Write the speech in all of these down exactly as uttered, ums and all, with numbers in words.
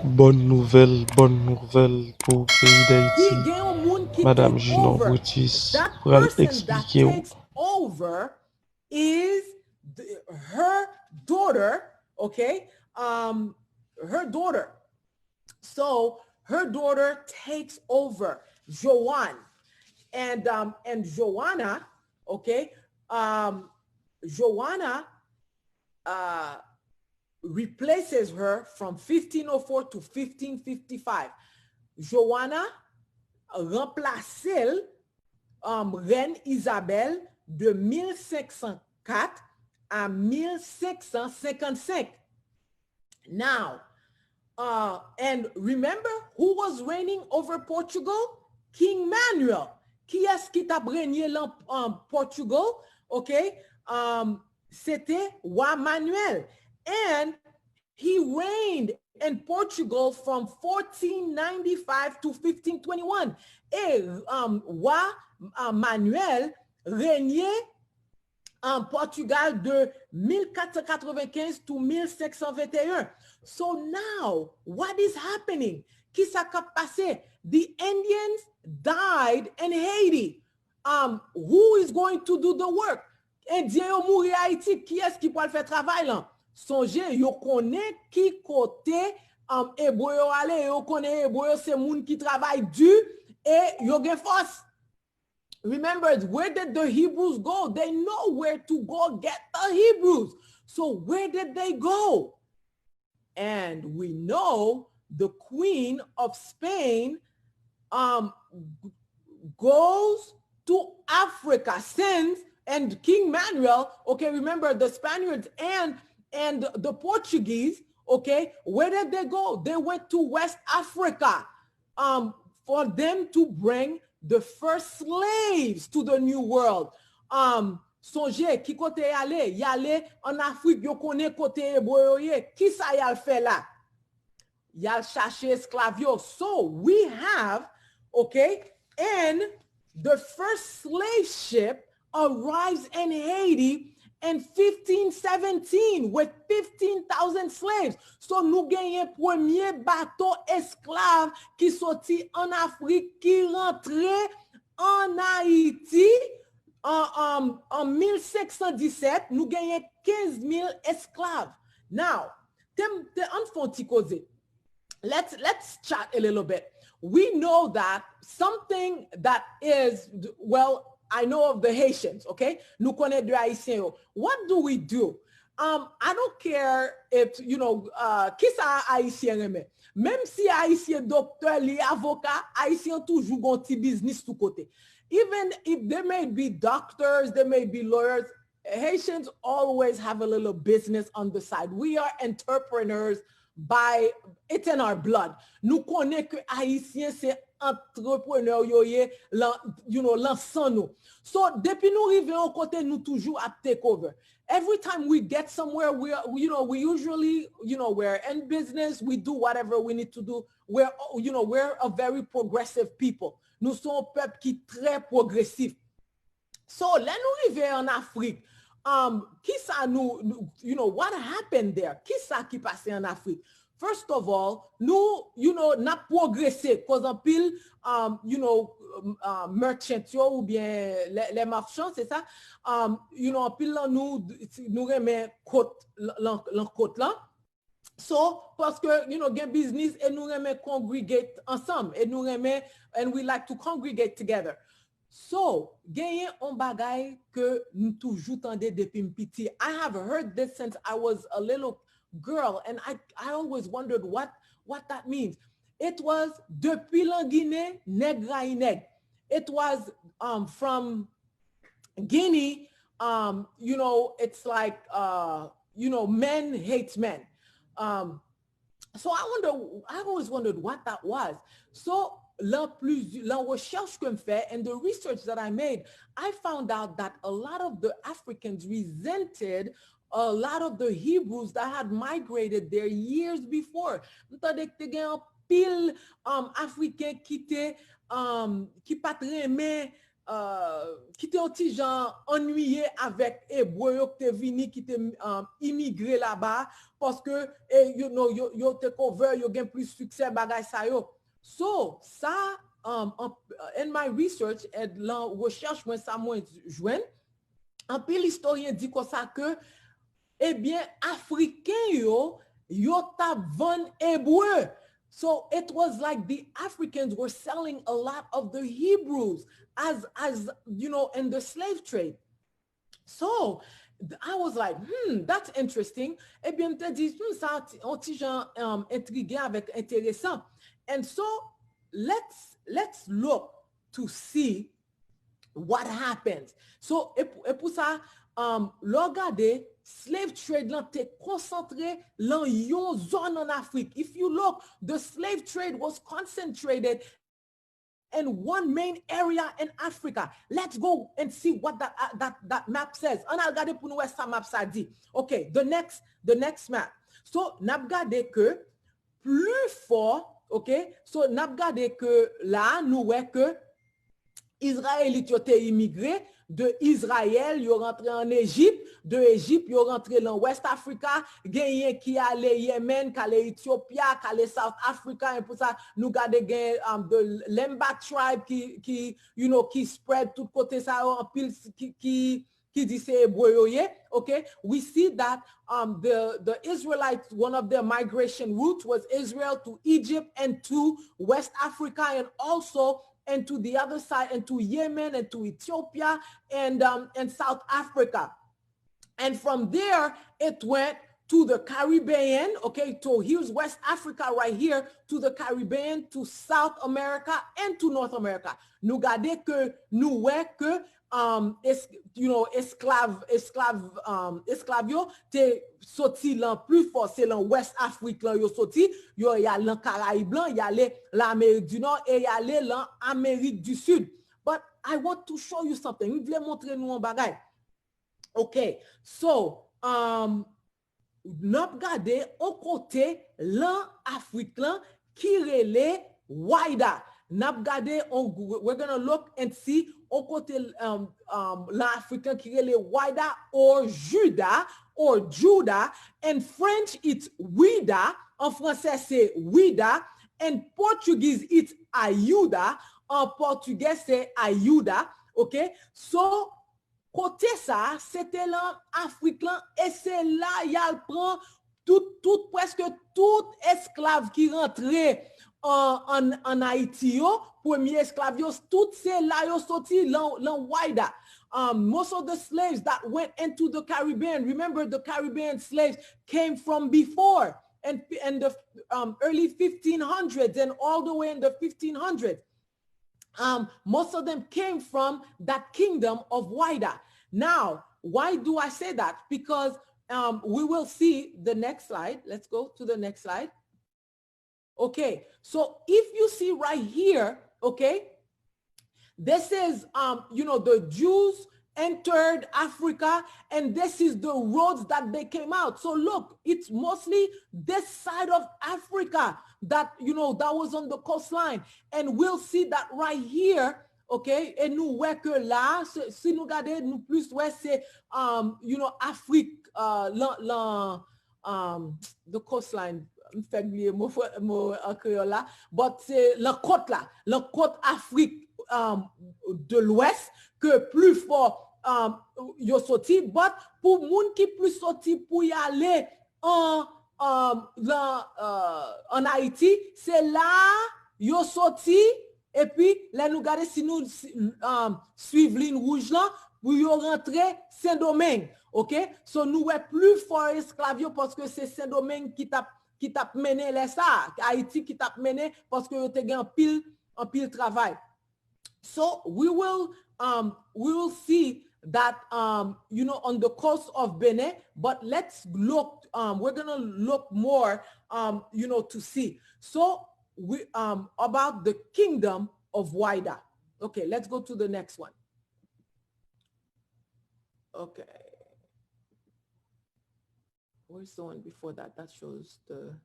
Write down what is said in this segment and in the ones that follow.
Bòn nouvèl, bòn nouvèl pou peyi Dayiti. Ki gen yon moun ki Madam take Junon over. Brutus That pral person that eksplike w. Takes over is the, her daughter, okay? Um, her daughter. So her daughter takes over, Joanne. And um, and Joanna, okay? Um, Joanna uh, replaces her from fifteen oh four to fifteen fifty-five. Joanna ranplase l, um, Rèn Izabèl de mil senk san kat a mil senk san senkannsenk. Now, uh, and remember who was reigning over Portugal? King Manuel. Kiyès ki t ap renye lan um, Portugal? Okay? Um, se te wa Manuel. And he reigned in Portugal from fourteen ninety-five to fifteen twenty-one. E um, wa uh, Manuel renye an Portugal de mil kat san katrevenkenz to mil senk san venteyen. So now, what is happening? Kisa k ap pase? The Indians died in Haiti. Um, who is going to do the work? Endyen yo mouri Ayiti, kiyès ki pral fè travay lan? Sonje, yo konnen ki kote um, Ebre yo ale, yo konnen Ebre yo se moun ki travay di e yo gen fòs. Remember, where did the Hebrews go? They know where to go get the Hebrews. So where did they go? And we know the queen of Spain um, goes to Africa, sends, and King Manuel, okay, remember the Spaniards and and the Portuguese, okay, where did they go? They went to West Africa um, for them to bring the first slaves to the New World. Um, sonje, ki kote y ale? Y ale an Afrik, yo konnen kote Ebre yo ye. Kisa y al fè la? Y al chache esklav yo. So, we have, okay, and the first slave ship arrives in Haiti in fifteen seventeen with fifteen thousand slaves. So, nou genyen premye bato esklav ki soti an Afrik, ki rantre an Ayiti an, an, an mil senk san disèt. Nou genyen kenz mil esklav. Now, te, te, ann fè yon ti koze. Let's, let's chat a little bit. We know that something that is, well, I know of the Haitians, okay? Nou konnen de Ayisyen yo. What do we do? Um, I don't care if, you know, uh, kisa Ayisyen renmen. Menm si Ayisyen doktè, li avoka, Ayisyen toujou gon ti biznis sou kote. Even if they may be doctors, they may be lawyers, Haitians always have a little business on the side. We are entrepreneurs by, it's in our blood. Nou konnen ke Ayisyen se antreprenè yo ye lan, you know, lan san nou. So, depi nou rive yon kote, nou toujou ap take over. Every time we get somewhere, we are, you know, we usually, you know, we're in business, we do whatever we need to do. We're, you know, we're a very progressive people. Nou se yon pèp ki trè pwogresif. So, lè nou rive an Afrik, um, kisa nou, nou, you know, what happened there? Kisa ki pase an Afrik? First of all, nou, you know, n ap pwogrese, koz anpil, um, you know, um, uh, merchant yo oubyen les, les marchands, se sa? Um, you know, anpil lan nou, nou renmen kot, lan, lan kot lan. So, paske, you know, gen biznis e nou renmen congregate ansanm, e nou renmen, and we like to congregate together. So, genyen yon bagay ke m toujou tande depi m piti. I have heard this since I was a little girl, and I, I always wondered what, what that means. It was depi Langinen, nèg rayi nèg. It was um, from Guinea, um, you know, it's like, uh, you know, men hate men. Um, so I wonder, I always wondered what that was. So, lan, plus, lan rechèch ke m fè and the research that I made, I found out that a lot of the Africans resented a lot of the Hebrews that had migrated there years before. M tande ke te gen anpil um, Afriken ki te, um, ki pa t renmen uh, ki te yon ti jan annuiye avèk Ebre yo ki te vini, ki te um, imigre laba, paske eh, you know, yo, yo te cover, yo gen plis siksè, bagay sa yo. So, sa, um, an- in my research, èd lan rechèch mwen, sa mwen jwenn, anpil istoryen di konsa ke, ebyen, Afriken yo, yo t ap vann Ebre. So it was like the Africans were selling a lot of the Hebrews as, as you know, in the slave trade. So I was like, hmm, that's interesting. Ebyen, m te di, hmm, sa yon ti jan um, entrigan avèk enteresan. And so let's let's look to see what happens. So e pou sa, um, lè w gade, slave trade lan te konsantre lan yon zòn an Afrik. If you look, the slave trade was concentrated in one main area in Africa. Let's go and see what that, uh, that, that map says. Ann al gade pou nou wè sa map sa di. Ok, the next, the next map. So n ap gade ke pli fò, ok, so n ap gade ke la nou wè ke Izrayelit yo te imigre de Izrayèl, yo rantre an Ejip, de Ejip yo rantre lan West Africa, genyen ki ale Yemen, k ale Ethiopia, k ale South Africa, e pou sa nou gade gen um, the Lemba tribe ki, ki, you know, ki spread tout kote sa yo, anpil ki, ki, ki di se Ebre yo ye, ok? We see that um, the, the Israelites, one of their migration routes was Israel to Egypt and to West Africa and also and to the other side, and to Yemen, and to Ethiopia, and, um, and South Africa. And from there, it went to the Caribbean, okay? So here's West Africa right here, to the Caribbean, to South America, and to North America. Nou gade ke nou wè ke um, es, you know, esklav, esklav, um, esklav yo te soti lan pli fò, se lan West Afrik lan yo soti, yo y al lan Karayib lan, y ale lan Amerik di Nò e y ale lan Amerik di Sid. But I want to show you something. M vle montre nou yon bagay. Ok, so, um, n ap gade yon kote lan Afrik lan ki rele Wayda. N ap gade, on, we're gonna look and see yon kote um, um, lan Afrik lan ki rele Wayda or Juda or Juda. In French, it's Wida. An fransè, se Wida. In Portuguese, it's Ayuda. An pòtigè, se Ayuda. Ok? So, kote sa a, se te lan Afrik lan, e se la y al pran tout, tout, prèske tout esklav ki rantre an, an, an Ayiti yo, premye esklav yo, tout se la yo soti lan, lan Wayda. Um, most of the slaves that went into the Caribbean, remember the Caribbean slaves came from before, and, and the um, early fifteen hundreds and all the way in the fifteen hundreds. Um, most of them came from that kingdom of Wida. Now, why do I say that? Because um, we will see the next slide. Let's go to the next slide. Okay, so if you see right here, okay, this is, um, you know, the Jews entered Africa, and this is the roads that they came out. So look, it's mostly this side of Africa that, you know, that was on the coastline. And we'll see that right here, okay? E nou wè ke la, si nou gade, nou plis wè se, um, you know, Afrik, uh, lan, lan, um, the coastline, m fèk bliye mo, mo an kreyòl la, but se lan kot la, lan kot Afrik um, de Lwès ke pli fò um, yo soti, but pou moun ki pli soti pou y ale an, um, lan, uh, an Ayiti, se la yo soti, epi lè nou gade si nou um, swiv liy wouj lan, pou yo rantre Sendomeng, ok? So nou wè pli fò esklav yo paske se Sendomeng ki t ap ki t ap mennen lè sa a, Ayiti ki t ap mennen, paske yo te gen anpil, anpil travay. So we will, um, we will see that, um, you know, on the coast of Benin, but let's look, um, we're gonna look more, um, you know, to see. So we, um, about the kingdom of Wida. Okay, let's go to the next one. Okay. Where's the one before that? That shows the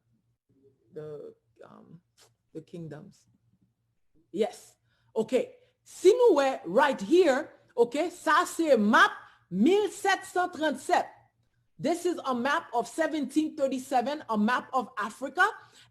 the um the kingdoms. Yes. Okay. Si nou wè right here, ok, sa se map mil sèt san trannsèt. This is a map of seventeen thirty-seven, a map of Africa.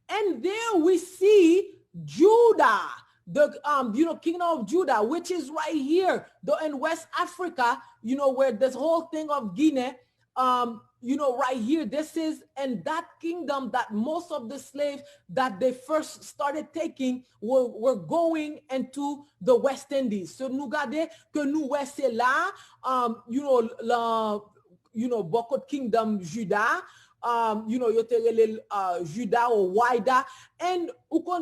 And there we see Judah, the um, you know, kingdom of Judah, which is right here, the, in West Africa, you know, where this whole thing of Guinea, um, you know, right here, this is, and that kingdom that most of the slaves that they first started taking were, were going into the West Indies. So nou gade ke nou wè se la, um, you know, la, you know, bò kot kingdom Juda, um, you know, yo te rele uh, Juda or Wida. And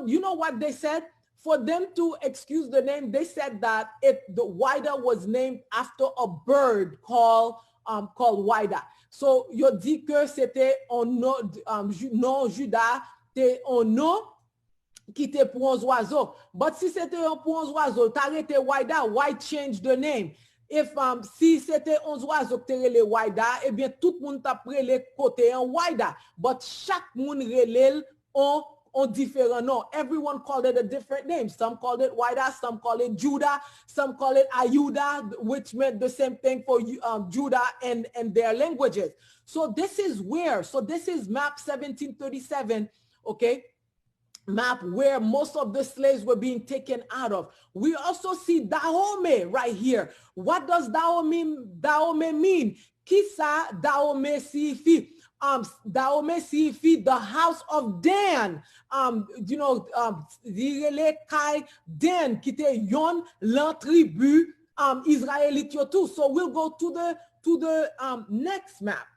you know what they said? For them to excuse the name, they said that it, the Wida was named after a bird called um, called Wida. So, yo di ke se te yon non, um, non Juda, te yon non ki te pou yon zwazo. But si se te yon pou yon zwazo, ta rete Wida, why change the name? If um, si se te yon zwazo ki te rele Wida, ebyen tout moun t ap rele kote an Wida. But chak moun rele l on on diferan non. Everyone called it a different name. Some called it Wida, some called it Judah, some call it Ayuda, which meant the same thing for um, Judah and, and their languages. So this is where, so this is map seventeen thirty-seven, okay? Map where most of the slaves were being taken out of. We also see Dahomey right here. What does Dahomey, Dahomey mean? Kisa Dahomey siyifi? Um, Dahomey siyifi the house of Dan. Um, you know, um, li rele kay Dan ki te yonn lan tribi um, Izrayelit yo tou. So we'll go to the to the um, next map.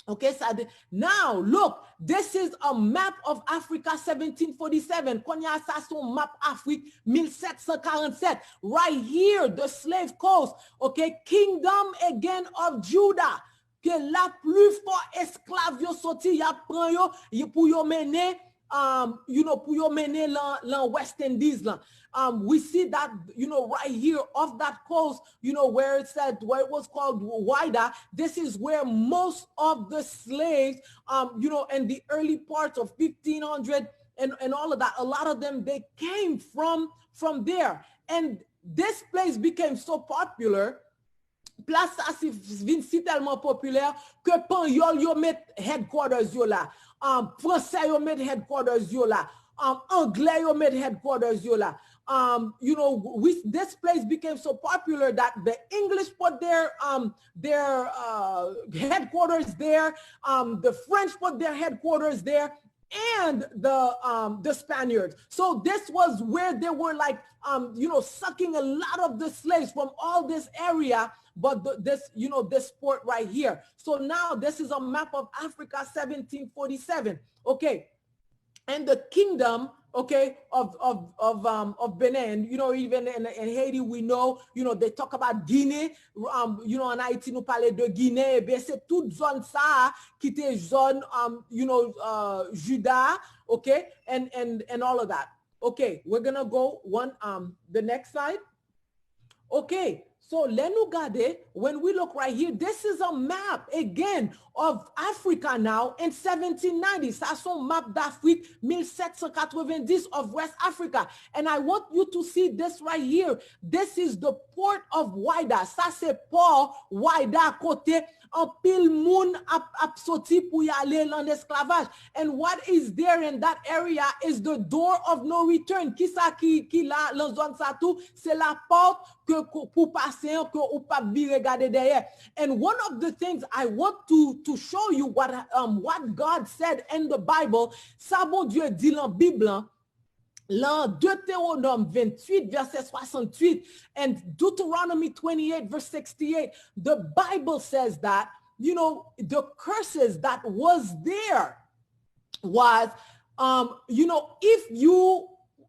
Okay, so the, now look, this is a map of Africa seventeen forty-seven. Kounye a sa se yon map Afrik mil sèt san karannsèt. Right here, the slave coast. Okay, kingdom again of Judah. Ke la plifò esklav yo soti, y ap pran yo pou yo mennen um, you know, pou yo mennen lan, lan West Indies lan. Um, we see that, you know, right here off that coast, you know, where it said, where it was called Wida, this is where most of the slaves, um, you know, in the early parts of fifteen hundred and, and all of that, a lot of them, they came from, from there. And this place became so popular, plas sa si, vin si tèlman popilè ke panyòl yo met headquarters yo la, um, fransè yo met headquarters yo la, um, anglè yo met headquarters yo la. Um, you know, we, this place became so popular that the English put their um, their uh, headquarters there, um, the French put their headquarters there, and the um, the Spaniards. So this was where they were like um, you know, sucking a lot of the slaves from all this area, but the, this, you know, this port right here. So now this is a map of Africa seventeen forty-seven. Okay. And the kingdom, okay, of of of um of Benin, and you know, even in, in Haiti, we know, you know, they talk about Guinea. Um, you know, an Ayiti nou pale de Ginen, ebyen se tout zòn sa a ki te zòn um, you know, uh, Juda, okay, and and and all of that. Okay, we're gonna go one um the next slide. Okay, so lè nou gade, when we look right here, this is a map again of Africa now in seventeen ninety. Sa se yon map d'Afrique mil sept cent quatre-vingt-dix of West Africa. And I want you to see this right here. This is the port of Wida. Sa se pò Wida kote anpil moun ap, ap soti pou y ale lan esklavaj. And what is there in that area is the door of no return. Kisa ki, ki la lan zòn sa tou? Se lapòt ke, ke pou pase an ke ou p ap vire gade dèyè. And one of the things I want to, to show you what, um, what God said in the Bible, sa Bondye di lan Bib lan, lan Deutéronome vingt-huit, verset soixante-huit, and Deuteronomy twenty-eight, verse sixty-eight, the Bible says that, you know, the curses that was there was, um, you know, if you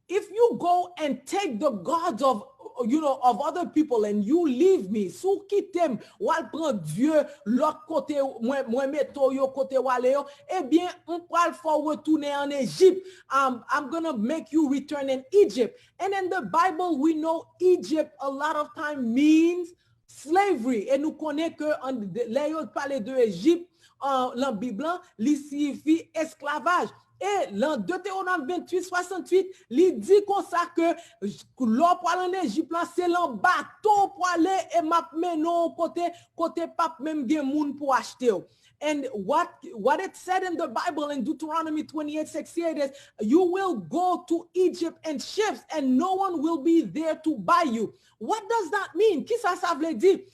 if you go and take the gods of you know, of other people and you leave me, si w kite m, w al pran dye lòt kote mwen, mwen mete w yo kote w ale yo, ebyen, m pral fè w retounen an Ejip. Um, I'm gonna make you return in Egypt. And in the Bible, we know Egypt a lot of time means slavery. E nou konnen ke an, lè yo pale de Ejip, uh, lan Bib lan, li siyifi esklavaj. E lan Detewonòm venntuit swasanntuit, li di konsa ke lè w pral ann Ejip lan, se lan bato w prale e m ap mennen w kote, kote p ap menm gen moun pou achte w. And what what it said in the Bible in Deuteronomy twenty-eight sixty-eight is, "You will go to Egypt in ships and no one will be there to buy you." What does that mean? Kisa sa vle di?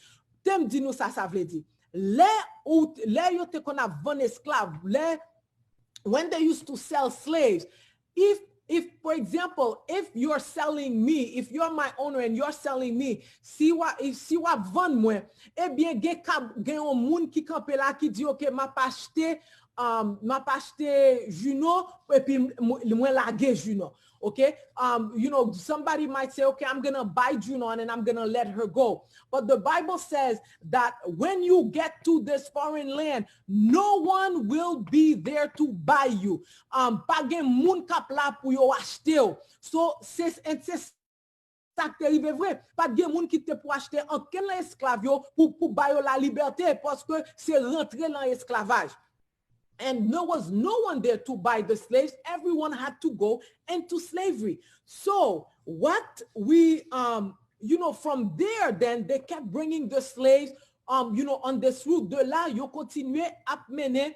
Te m di nou sa sa vle di. Lè ou lè yo te konn ap vann esklav, lè when they used to sell slaves, if if for example, if you're selling me, if you're my owner and you're selling me, si w ap si w ap vann mwen, ebyen gen kab gen yon moun ki kanpe la ki di, "Ok, m ap achte um, m ap achte Juno epi mwen lage Juno." Okay? Um, you know, somebody might say, "Okay, I'm gonna buy Juno and then I'm gonna let her go." But the Bible says that when you get to this foreign land, no one will be there to buy you. Um, pa gen moun k ap la pou yo achte w. So, se, and se sa k te rive vre. Pa t gen moun ki te pou achte ankenn nan esklav yo pou, pou ba yo la libète, paske se rantre nan esklavaj. And there was no one there to buy the slaves. Everyone had to go into slavery. So, what we, um, you know, from there, then they kept bringing the slaves, um, you know, on this route. De la, yo kontinye ap mennen,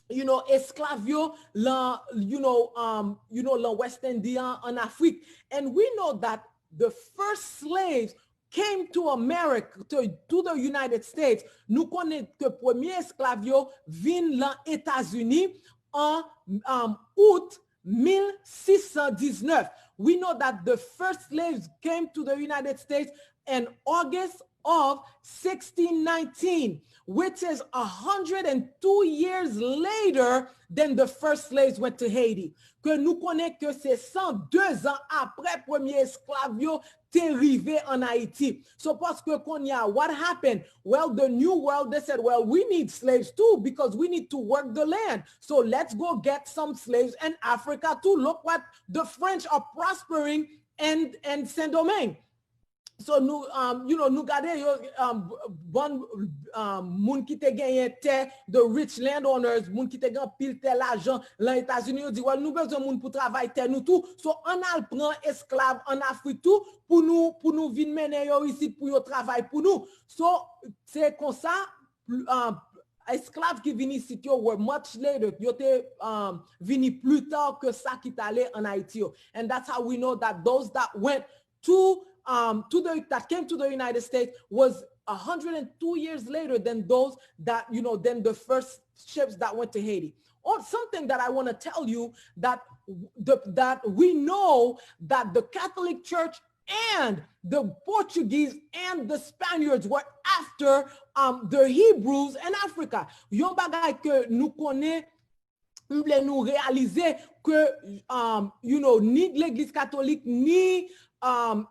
you know, esklav yo lan, you know, um, you know, lan West Indies an, an Afrik. And we know that the first slaves came to America, to, to the United States. Nou konnen ke premye esklav yo vin lan Etazini an, um, out mil sis san diznèf. We know that the first slaves came to the United States in August of sixteen nineteen, which is a hundred and two years later than the first slaves went to Haiti. Ke nou konnen ke se san de zan apre premye esklav yo te rive an Ayiti. So, paske kounye a, what happened? Well, the New World, they said, "Well, we need slaves too because we need to work the land. So let's go get some slaves in Africa too. Look what the French are prospering in, in Saint Domingue." So, nou, um, you know, nou gade yo, um, bon, um, moun ki te genyen tè, the rich landowners, moun ki te gen anpil tè, lajan lan Etazini, yo di, "Well, nou bezwen moun pou travay tè nou tou. So, ann al pran esklav an Afrik tou pou nou, pou nou vin mennen yo isit pou yo travay pou nou." So, se konsa, um, esklav ki vin isit yo were much later. Yo te, um, vini pli ta ke sa ki t ale an Ayiti yo. And that's how we know that those that went to, um, to the, that came to the United States was a hundred and two years later than those that, you know, than the first ships that went to Haiti. Or something that I want to tell you that the, that we know that the Catholic Church and the Portuguese and the Spaniards were after, um, the Hebrews in Africa. Yon bagay ke nou konnen, m vle nou reyalize ke, um, you know, ni Legliz Katolik, ni, um,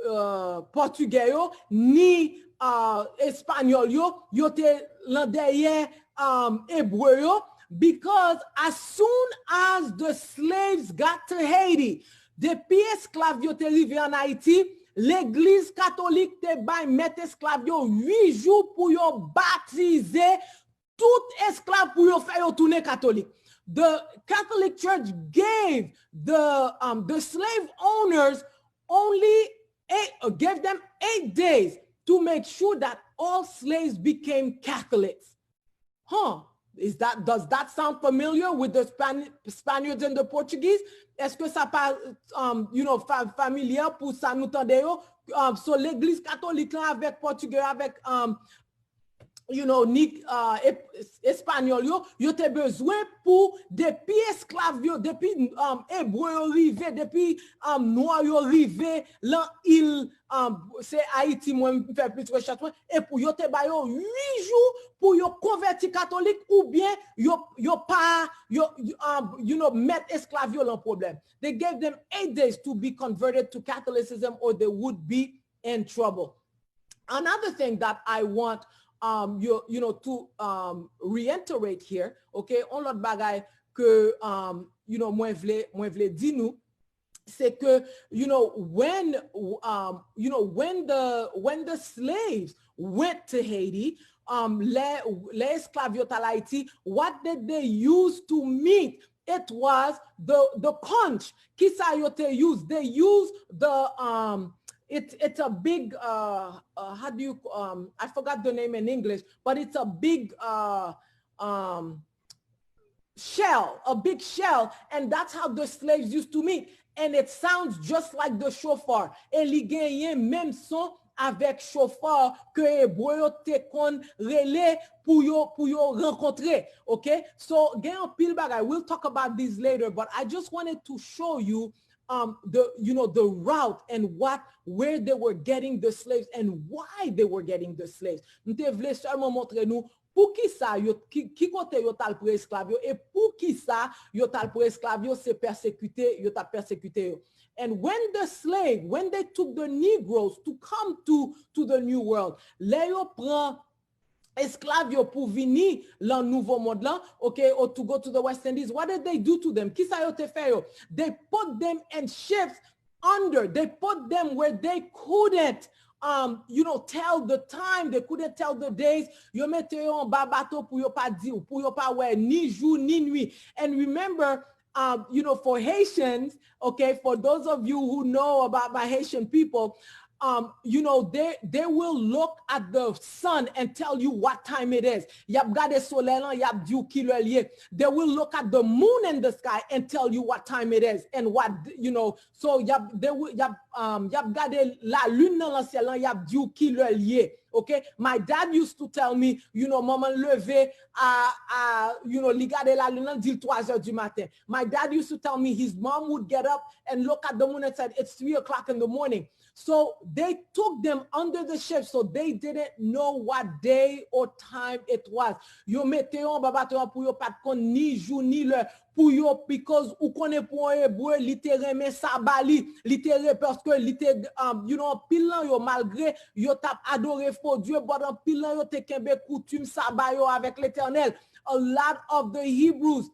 uh, Pòtigè yo, ni, uh, Espanyòl yo, yo te lan dèyè, um, Ebre yo, because as soon as the slaves got to Haiti, depi esklav yo te rive an Ayiti, Legliz Katolik te bay mèt esklav yo uit jou pou yo batize tout esklav pou yo fè yo tounen katolik. The Catholic Church gave the, um, the slave owners only eight, uh, gave them eight days to make sure that all slaves became Catholics. Huh? Is that, does that sound familiar with the Span-, Spaniards and the Portuguese? Èske sa pa, um, you know, fa-, familyè pou sa nou tande yo? Um, so, Legliz Katolik lan avèk Pòtigè, avèk, um, you know, ni, uh, Ep-, Espanyòl yo, yo te bezwen pou depi esklav yo, depi, um, Ebre yo rive, depi, um, Nwa yo rive lan il, um, se Ayiti mwen m fè plis rechèch mwen, e pou yo te ba yo uit jou pou yo konvèti katolik oubyen yo, yo pa, yo, yo, um, you know, mèt esklav yo lan pwoblèm. They gave them eight days to be converted to Catholicism or they would be in trouble. Another thing that I want, um, you, you know, to, um, reiterate here, okay? Yon lòt bagay ke, um, you know, mwen vle, mwen vle di nou, se ke, you know, when, um, you know, when the, when the slaves went to Haiti, um, lè, lè esklav yo t al Ayiti, what did they use to meet it was the the conch. Kisa yo te use? They use the um it's it's a big uh, uh how do you um I forgot the name in English, but it's a big uh um shell, a big shell, and that's how the slaves used to meet. And it sounds just like the shofar. E li genyen menm son avèk shofar ke Ebre yo te konn rele pou yo pou yo rankontre. Okay? So gen anpil bagay. We'll talk about these later, but I just wanted to show you um the you know the route and what where they were getting the slaves and why they were getting the slaves. M te vle sèlman montre nou pou ki sa yo ki, ki kote yo t al pran esklav yo e pou ki sa yo t al pran esklav yo se pèsekite yo t ap pèsekite yo. And when the slave, when they took the Negroes to come to to the New World, lè yo pran esklav yo pou vini lan nouvo mond lan, okay, or to go to the West Indies, what did they do to them? Kisa yo te fè yo? They put them in ships under. They put them where they couldn't um, you know, tell the time. They couldn't tell the days. Yo mete yo anba bato pou yo pa di, pou yo pa wè ni jou ni nwi. And remember, um, you know, for Haitians, okay, for those of you who know about my Haitian people, um, you know, they they will look at the sun and tell you what time it is. Y ap gade solèy lan, y ap di w ki lè l ye. They will look at the moon in the sky and tell you what time it is and what, you know, so y ap they will, y ap um, y ap gade lalin nan lan syèl lan, y ap di w ki lè l ye. Okay? My dad used to tell me, you know, manman l leve a, a, you know, li gade lalin lan, di l twa zè di maten. My dad used to tell me his mom would get up and look at the moon and said, it's three o'clock in the morning. So they took them under the ship, so they didn't know what day or time it was. Yo mete yo anba bato an pou yo pa t konn ni jou ni lè pou yo, because ou konnen pou yon Ebre, li te renmen saba li, li te re, paske li te, um, you know, anpil nan yo, malgre yo t ap adore fo dye, but anpil nan yo te kenbe koutim saba yo avèk Letènèl. A lot of the Hebrews,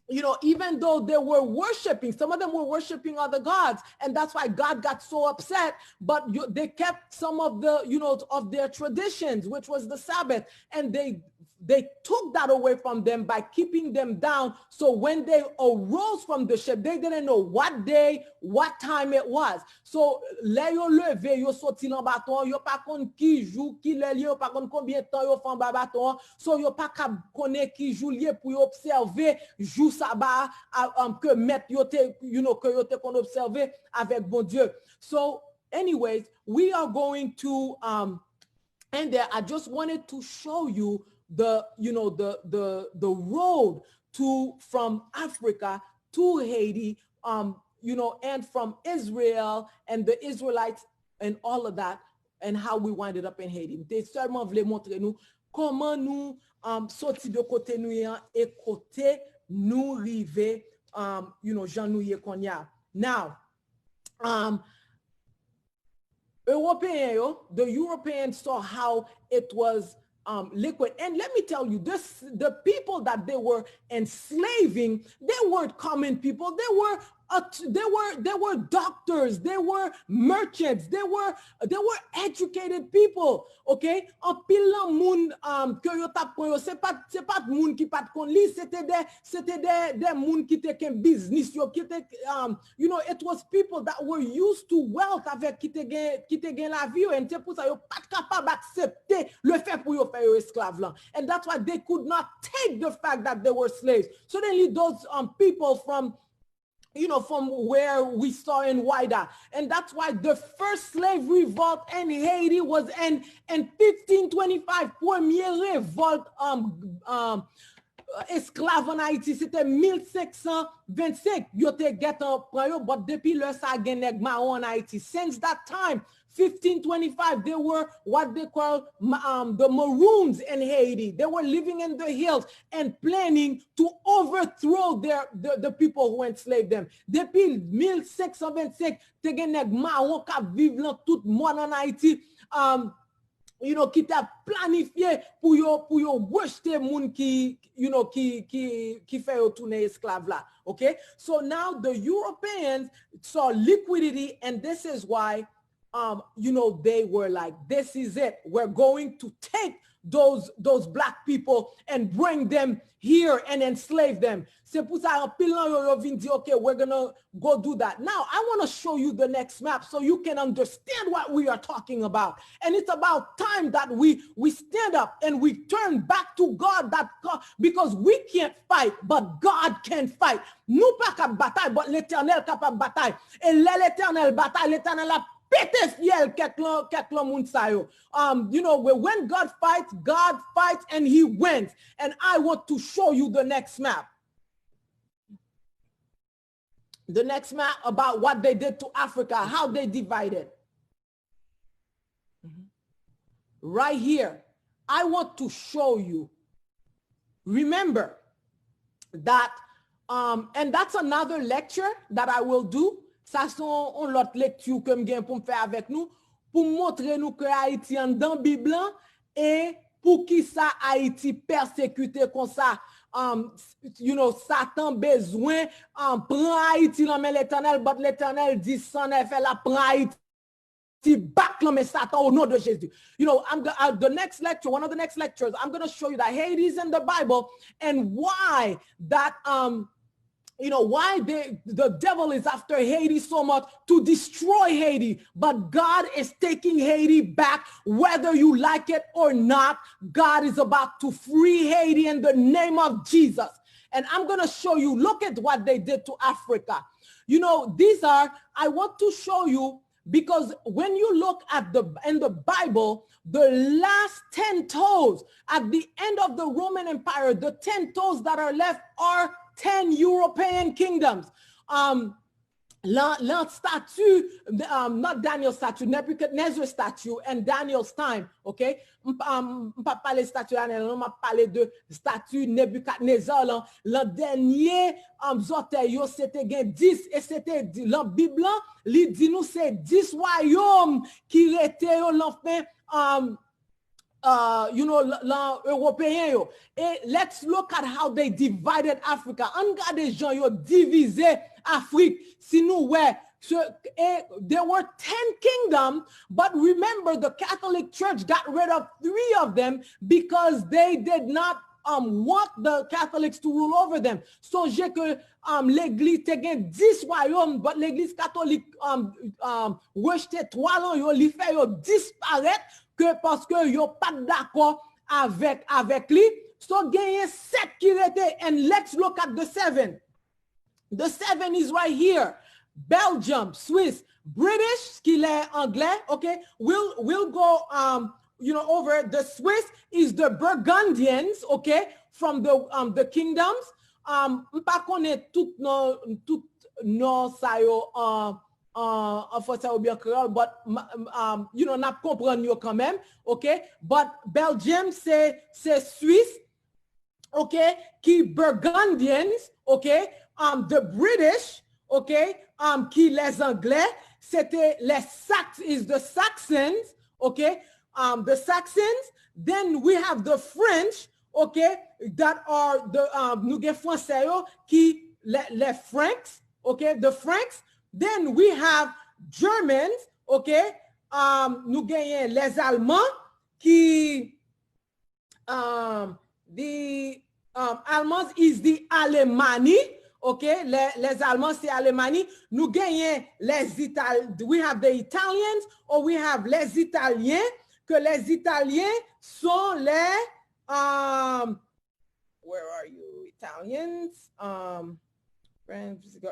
you know, even though they were worshiping, some of them were worshiping other gods, and that's why God got so upset. But you, they kept some of the, you know, of their traditions, which was the Sabbath, and they they took that away from them by keeping them down. So when they arose from the ship, they didn't know what day, what time it was. So lè yo leve, yo soti lan bato an, yo pa konn ki jou, ki lè l ye, yo pa konn konbyen tan yo fè anba bato an. So yo pa kab konnen ki jou l ye pou yo obsève jou saba a, um, ke mèt yo te, you know, ke yo te konn obsève avèk Bondye. So anyways, we are going to um, and there I just wanted to show you the, you know, the the the road to from Africa to Haiti, um, you know, and from Israel and the Israelites and all of that, and how we winded up in Haiti. M te sèlman vle montre nou kòman nou um, soti de kote nou ye an e kote nou rive, um, you know, jan nou ye kounye a. Now, um, Ewopeyen yo, the Europeans saw how it was um, liquid. And let me tell you, this the people that they were enslaving, they weren't common people. They were uh, they were they were doctors, they were merchants, they were they were educated people. Okay? Anpil nan moun um, ke yo t ap pran yo, se pa se pa moun ki pa t konn li, se te de se te de de moun ki te gen biznis yo, ki te um, you know, it was people that were used to wealth, avèk ki te gen ki te gen lavi yo, and se pou sa yo pa t kapab aksepte le fè pou yo fè yo esklav lan. And that's why they could not take the fact that they were slaves. Suddenly those um, people from you know, from where we saw in Wida. And that's why the first slave revolt in Haiti was in, in fifteen twenty-five. Premye revòlt um, um, esklav an Ayiti, se te mil senk san vennsenk. Yo te gentan pran yo, but depi lè sa a gen nèg mawon an Ayiti. Since that time, fifteen twenty-five, they were what they call um, the Maroons in Haiti. They were living in the hills and planning to overthrow their, the, the people who enslaved them. Depi mil senk san vennsenk, te gen nèg mawon k ap viv lan tout mòn an Ayiti, um, you know, ki t ap planifye pou yo, pou yo rejte moun ki, you know, ki, ki, ki fè yo tounen esklav la. Okay? So now the Europeans saw liquidity, and this is why um, you know, they were like, this is it. We're going to take those those black people and bring them here and enslave them. Se pou sa anpil nan yo, yo vin di, okay, we're gonna go do that. Now, I want to show you the next map so you can understand what we are talking about. And it's about time that we we stand up and we turn back to God, that God, because we can't fight, but God can fight. Nou pa kab batay, but Letènèl kapab batay. E lè Letènèl batay, Letènèl ap pete fyèl kèk lan kèk lan moun sa yo. Um, you know, when God fights, God fights and he wins. And I want to show you the next map. The next map about what they did to Africa, how they divided. Right here, I want to show you. Remember that, um, and that's another lecture that I will do. Sa se yon, yon lòt lekti ke m gen pou m fè avèk nou, pou m montre nou ke Ayiti anndan Bib lan, e poukisa Ayiti pèsekite konsa. Um, you know, Satan bezwen, um, pran Ayiti nan men Letènèl, but Letènèl di san nèf, l ap pran Ayiti back lan men Satan au nom de Jésus. You know, I'm go- uh, the next lecture, one of the next lectures, I'm going to show you that Haiti is in the Bible and why that um you know why they, the devil is after Haiti so much to destroy Haiti. But God is taking Haiti back, whether you like it or not. God is about to free Haiti in the name of Jesus. And I'm going to show you, look at what they did to Africa. You know, these are, I want to show you because when you look at the in the Bible, the last ten toes at the end of the Roman Empire, the ten toes that are left are ten European kingdoms. Um, lan, lan stati, um, not Daniel statue, Nebuchadnezzar statue and Daniel's time, okay? M pa, m pa pale stati Daniel, non, m ap pale de stati Nebukadnezar lan. Lan dènye, um, zòtèy yo, se te gen dis, e se te di, lan Bib lan, li di nou se dis wayòm ki rete yo lan fen, um, uh, you know, lan Ewopeyen yo. E let's look at how they divided Africa. Ann gade jan yo divize Afrik. Si nou wè, so, eh, there were ten kingdoms, but remember the Catholic Church got rid of three of them because they did not um, want the Catholics to rule over them. Sonje ke um, legliz te gen dis wayòm, but legliz katolik um, um, rejte twa lan yo, li fè yo disparèt ke paske yo pa t dakò avèk, avèk li. So genyen sèt ki rete, and let's look at the seven. The seven is right here. Belgium, Swiss, British, ki lè anglè, okay? We'll, we'll go, um, you know, over. The Swiss is the Burgundians, okay? From the, um, the kingdoms. Um, m pa konnen tout non, tout non sa yo an, an, an fransè oubyen kreyòl, but, um, you know, n ap konprann yo kanmenm, okay? But Belgium, se, se Swiss, okay, ki Burgundians, okay, um, the British, okay, um, ki les Anglais, se te les Sax is the Saxons, okay, um, the Saxons. Then we have the French, okay, that are the, um, nou gen fransè yo ki les, les Francs, okay, the Franks. Then we have Germans, okay, um, nou genyen les Allemands ki um, the um, Almans is the Alemani, okay? Les, les Allemands, c'est Alemani. Nou genyen les Ital, we have the Italians, or we have les Italiens, que les Italiens sont les, um, where are you, Italians? Um,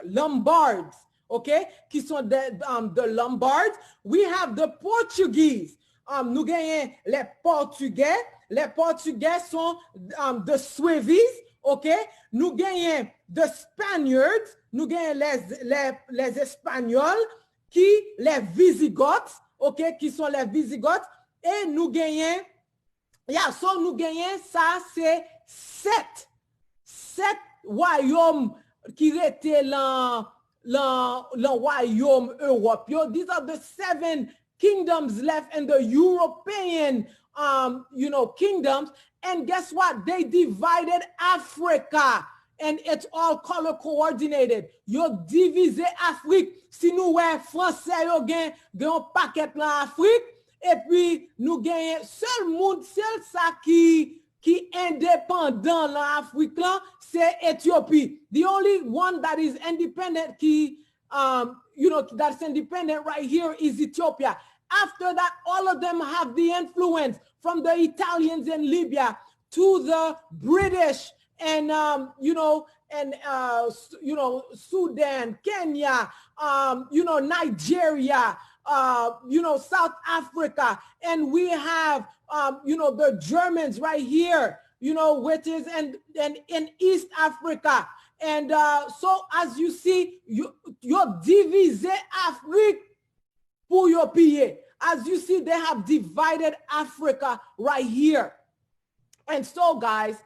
Lombards, okay? Qui sont the, um, the Lombards. We have the Portuguese. Um, nou genyen les Portugais. Les Portugais sont, um, the Suevis, okay? Nou genyen the Spaniards. Nou genyen les, les, les Espagnols, qui les Visigoths, okay? Qui sont les Visigoths. E nou genyen Ya, so nou genyen sa se sèt, sèt wayòm ki rete lan, lan, lan wayòm Ewòp yo. These are the seven kingdoms left in the European, um, you know, kingdoms. And guess what? They divided Africa. And it's all color coordinated. Yo divize Afrik. Si nou wè fransè yo gen, gen yon pakèt lan Afrik, Epi nou genyen sèl moun, sèl sa ki ki endepandan nan Afrik lan, se Etyopi. The only one that is independent ki, um, you know, that's independent right here is Ethiopia. After that, all of them have the influence from the Italians in Libya to the British and, um, you know, and uh, you know, Sudan, Kenya, um, you know, Nigeria, uh, you know, South Africa, and we have, um, you know, the Germans right here, you know, which is in, in, in East Africa. And uh, so, as you see, you, yo divize Afrik pou yo piye. As you see, they have divided Africa right here. And so, guys,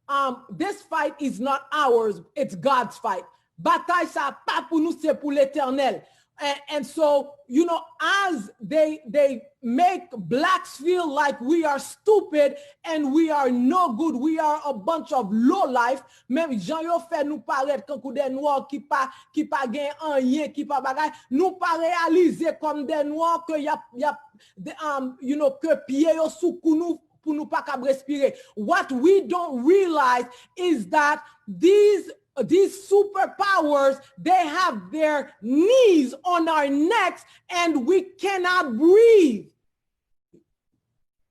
um, this fight is not ours, it's God's fight. Batay sa pa pou nou, se pou Letènèl. And, and so, you know, as they they make blacks feel like we are stupid and we are no good, we are a bunch of low life, menm jan yo fè nou parèt kankou de nwa ki pa ki pa gen anyen, ki pa bagay, nou pa reyalize kòm de nwa ke y ap y ap de- um, you know, ke pye yo sou kou nou pou nou pa kab respire. What we don't realize is that these these superpowers, they have their knees on our necks and we cannot breathe.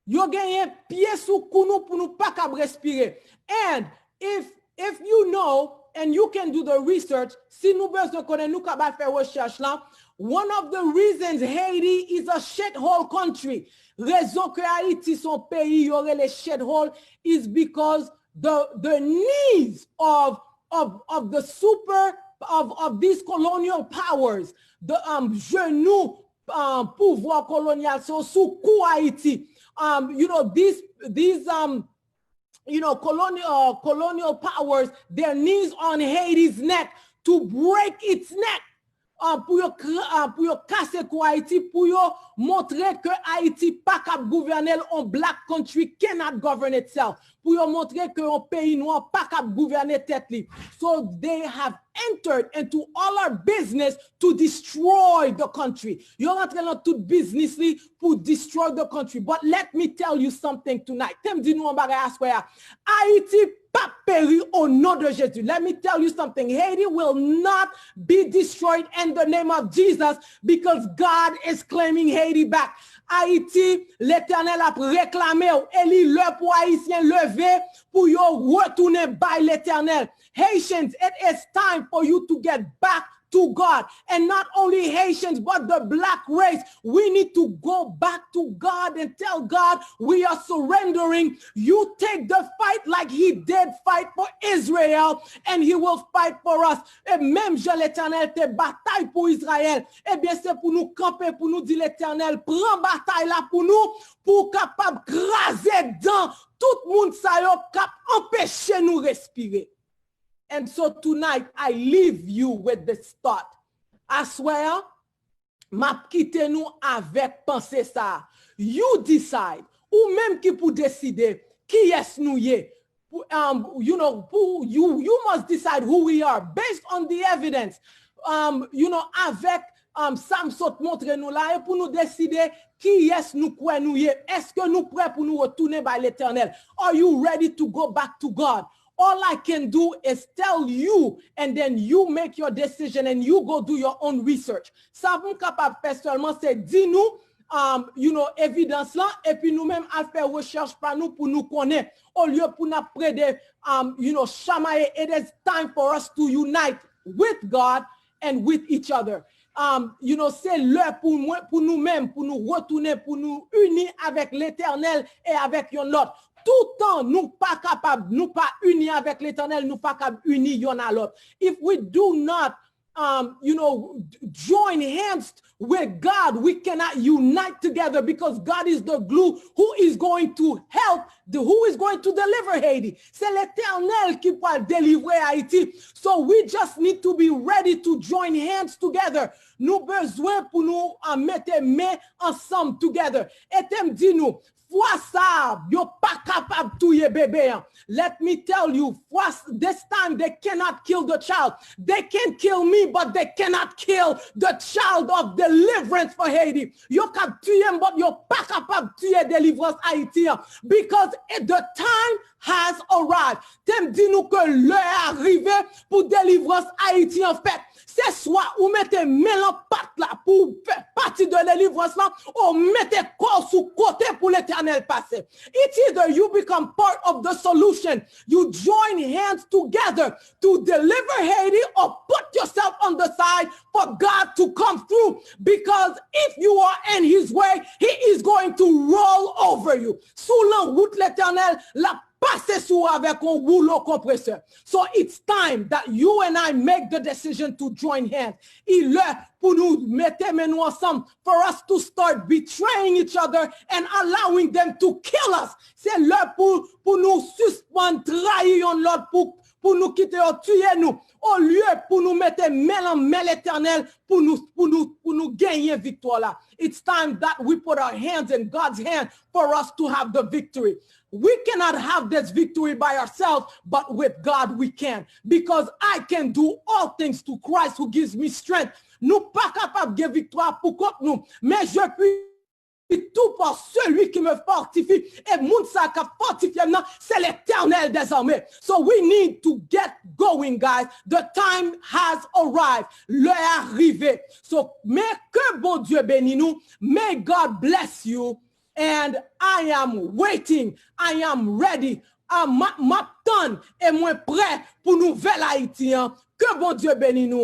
Yo genyen pye sou kou nou pou nou pa kab respire. And if if you know and you can do the research, si nou bezwen konnen, nou kab al fè rechèch lan. One of the reasons Haiti is a shithole country, rezon ke Ayiti se yon peyi yo rele shithole is because the the knees of of of the super of of these colonial powers, the um, genou um, pouvwa kolonyal, se sou kou Ayiti. Um, you know, these these um, you know, colonial uh, colonial powers, their knees on Haiti's neck to break its neck. Uh, pou yo kra- uh, pou yo kase kou Ayiti, pou yo montre ke Ayiti pa kab gouvène l, on black country cannot govern itself. Pou yo montre ke yon peyi nwa pa kab gouvène tèt li. So they have entered into all our business to destroy the country. Yo rantre nan tout biznis li pou destroy the country. But let me tell you something tonight. Tem di nou yon bagay aswè a. Ayiti p ap peri au nom de Jésus. Let me tell you something. Haiti will not be destroyed in the name of Jesus because God is claiming Haiti back. Ayiti, Letènèl ap reklame w e li lè pou Ayisyen leve pou yo retounen bay Letènèl. Haitians, it is time for you to get back to God. And not only Haitians, but the black race, we need to go back to God and tell God we are surrendering. You take the fight like he did fight for Israel, and he will fight for us. E menm jan Letènèl te batay pou Izrayèl, ebyen se pou nou kanpe, pou nou di Letènèl, pran batay la pou nou, pou w kapab kraze dan tout moun sa yo k ap anpeche nou respire. And so tonight, I leave you with this thought. Aswè a, m ap kite nou avèk panse sa a. You decide. Ou menm ki pou deside kiyès nou ye. Pou, um, you know, pou, you, you must decide who we are based on the evidence. Um, you know, avèk um, sa m sot montre nou la, e pou nou deside kiyès nou kwè nou ye. Èske nou prè pou nou retounen bay Letènèl? Are you ready to go back to God? All I can do is tell you, and then you make your decision and you go do your own research. Sa m kapab fè sèlman, se di nou, um, you know, evidans lan, epi nou menm al fè rechèch pa nou pou nou konnen. Olye pou n ap plede, um, you know, chamaye. It is time for us to unite with God and with each other. Um, you know, se lè pou mwen, pou nou menm, pou nou retounen, pou nou ini avèk Letènèl e avèk yonn lòt. Toutan nou pa kapab, nou pa ini avèk Letènèl, nou pa kab ini yonn a lòt. If we do not, um, you know, join hands with God, we cannot unite together because God is the glue who is going to help, the, who is going to deliver Haiti. Se Letènèl ki pral delivre Ayiti. So we just need to be ready to join hands together. Nou bezwen pou nou uh, mete men ansanm together. E te m di nou, fwa sa a, yo pa kapab touye bebe an. Let me tell you, fwa, this time they cannot kill the child. They can kill me, but they cannot kill the child of deliverance for Haiti. Yo ka touye m, but yo pa kapab touye delivrans Ayiti an. Because the time has arrived. Te m di nou ke lè a rive pou delivrans Ayiti an fèt. Se swa ou mete men lan pat la pou w fè pati de delivrans lan, ou mete kò w sou kote pou Letènèl pase. It's either you become part of the solution, you join hands together to deliver Haiti, or put yourself on the side for God to come through. Because if you are in his way, he is going to roll over you. Si w lan wout Letènèl, l ap pase sou ou avèk yon woulo konpresè. So it's time that you and I make the decision to join hands. I lè pou nou mete men nou ansanm, for us to start betraying each other and allowing them to kill us. Se lè pou, pou nou sispann trayi yonn lòt, pou, pou nou kite yo tiye nou. Olye pou nou mete men lan men Letènèl pou nou, pou nou, pou nou genyen viktwa la. It's time that we put our hands in God's hand for us to have the victory. We cannot have this victory by ourselves, but with God we can. Because I can do all things through Christ who gives me strength. Nou pa kapab gen viktwa pou kont nou. Mais je puis tout par celui qui me fortifie. E moun sa k ap fòtifye m nan, se Letènèl dèzame. So we need to get going, guys. The time has arrived. Lè a rive. So, men ke Bondye beni nou. May God bless you. And I am waiting. I am ready. Ah, m ap, m ap tann e mwen prè pou nouvèl Ayiti an. Ke Bondye beni nou.